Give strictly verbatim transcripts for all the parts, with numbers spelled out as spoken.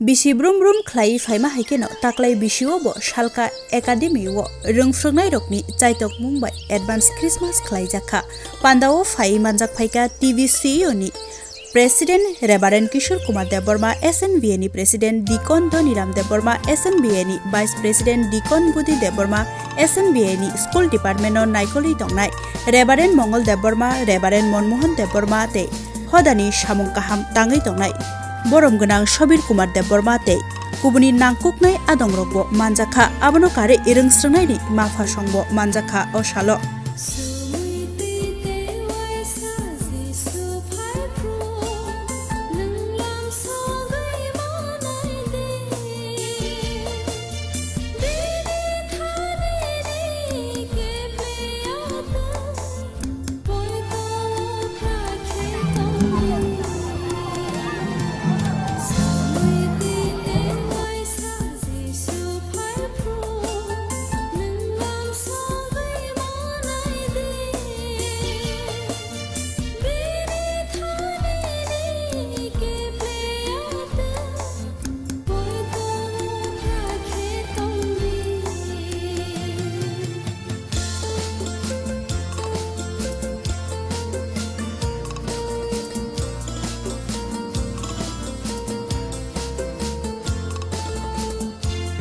Bisi brum brum khlaiwi phaima hai kheno taklai bisio bo Salka Academy o rwngphrwngnairokni chaitokmung bai advance Christmas khlaijakha. Pandao phaiwi manjak phaikha T B C E O ni President Reverend Kishore Kumar Debbarma, S N B A ni President Deacon Dhoniram Debbarma, S N B A ni Vice President Deacon Budhi Debbarma, S N B A ni School Department no naikolwi tongnai Reverend Mongol Debbarma, Reverend Monmohan Debbarma tei hodani samung kaham tangwi tongnai borom gwnang Sobir Kumar Debbarma tei kubuni nangkuknai adongrokbo manjakha. Abono karwi rwngsrwngnaini maphasongbo manjakha o salo.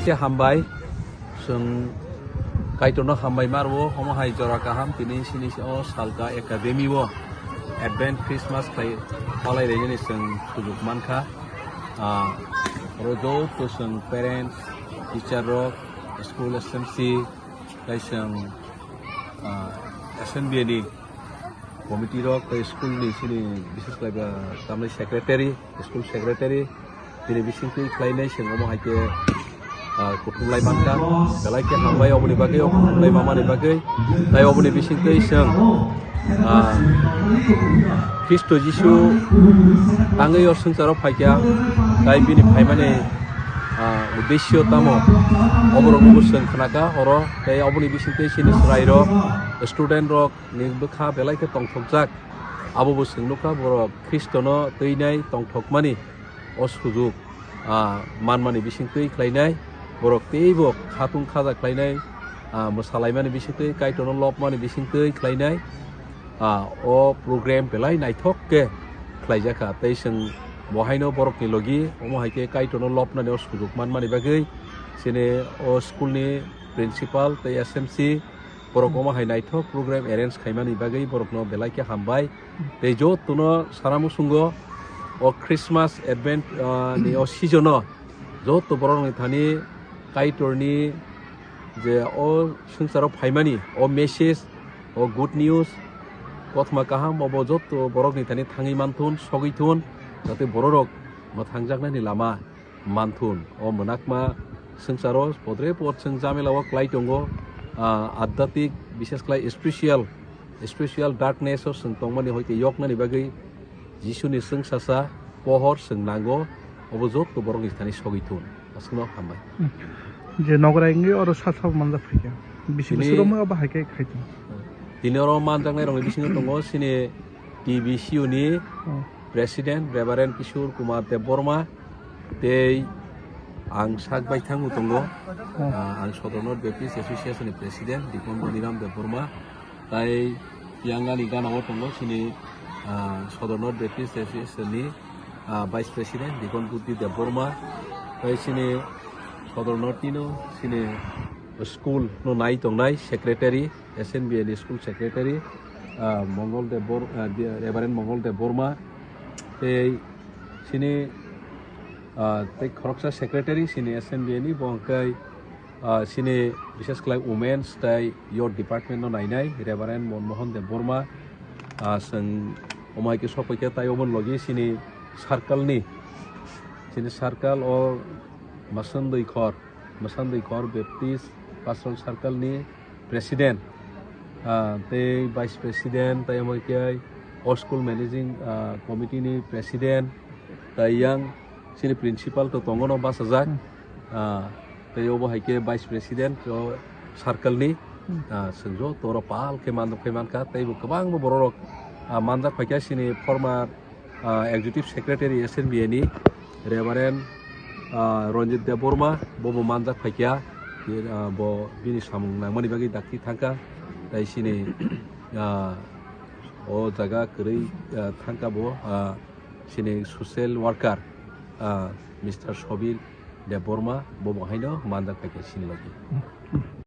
Khe hambai, chwng Kaitorno hambai ma rwo, omo hai jora kaham tini sini o Salka Academy o Advent Christmas khlai palai rainani chwng sujuk mankha. Ah, oro joto chwng parents, teacher rok, school S M C, tei chwng, ah, S N B A ni committee rok tei school ni chini bises khlai ba tamni secretary, school secretary, bini bisingtwi khlainai chwng omo hai khe, ah, kuthumlai mankha, belai khe hambai oboni bagwi, o kuthumlai mamani bagwi, tei oboni bisingtwi chwng, ah, Khristo Jisu tangwi o swngcharo phaikha, tei bini phaimani, ah, uddesyo tamo, oborokno chwng khnakha oro, tei oboni bisingtwi chini chwrairok, student rok ni bwkha belai khe tongthokjak, abo bo chwng nukha borok Khristono twinai tongthokmani o sujuk, ah, manmani bisingtwi khlainai, borok teibo khatung khaja khlainai, ah, mwsalaimani bisingtwi, Kaitorno lobmani bisingtwi khlainai, ah, o program belai naithok khe khlaijakha. Tei chwng bo haino borokni logi omo hai khe Kaitorno lobnani o sujuk manmani bagwi chini o school ni principal tei S M C borok omo hai naithok program arrange khaimani bagwi borokno belai khe hambai. Tei jotono sana muchungo o Christmas Advent, ah, ni o season o joto borokni thani Kaitorni je o swngcharo phaimani o message, o good news, kothoma kaham obo joto borokni thani thangwi manthun, sogwi thun, jate bororok mwthangjaknani lama manthun. O mwnakma swngcharo podre pod chwng jamela o klai tongo, ah, adhyatmik, bises khlai spiritual, spiritual darkness o chwng tongmani hoite yoknani bagwi Jisuni chwngsasa pohor chwng nango, obo joto borokni thani sogwi thun. Aswkno hambai. Hmm. Je nogra wngwi oro sal sal manjak phaikha. Bisi bisi romwi obo hai khe khai thung. Tini oro manjaknai rokni bisingo tongo chini T B C U ni, hmm, President Reverend Kishore Kumar Debbarma, tei ang sak bai thango tongo. Hmm. Ah, ang Sodor North Baptist Association ni President Deacon Dhoniram Debbarma, tai yang ani gana o tongo chini, ah, Sodor North Baptist Association ni, ah, Vice President Deacon Budhi Debbarma, tai chini Sodor North ni no chini school no nai tongnai Secretary, S N B A ni School Secretary, ah, Mongol Debor-, ah, Reverend Mongol Debbarma, tei chini, ah, tei khoroksa Secretary chini S N B A ni, bo hwnkhe, ah, chini bises khlai Women's tei Youth Department no nainai Reverend Monmohan Debbarma, ah, chwng omo hai khe sok pai khe, tai omo logi chini circle ni, chini circle o Masandwi Khor, Masandwi Khor Baptist Pastoral Circle ni President, ah, tei Vice President, tei omo khe o School Managing, ah, Committee ni President, tei yang chini Principal to tongo no bachajak, hmm, ah, tei obo hai khe Vice President o circle ni, hmm, ah, chwng joto oro pal khe mandok khe mankha, tei bo kwbangma borok rok, ah, manjak phaikha chini former, ah, Executive Secretary S N B A ni Reverend Ah, Ranjit Debbarma, bo bo manjak phaikha, ah, bo bini samung nangmani bagwi dakti thangkha, tai sini, ah, o jaga kwrwi, ah, thangkha bo, ah, sini social worker, ah, Mister Sobil Debbarma, bo bo haino manjak phaikha sini bagwi.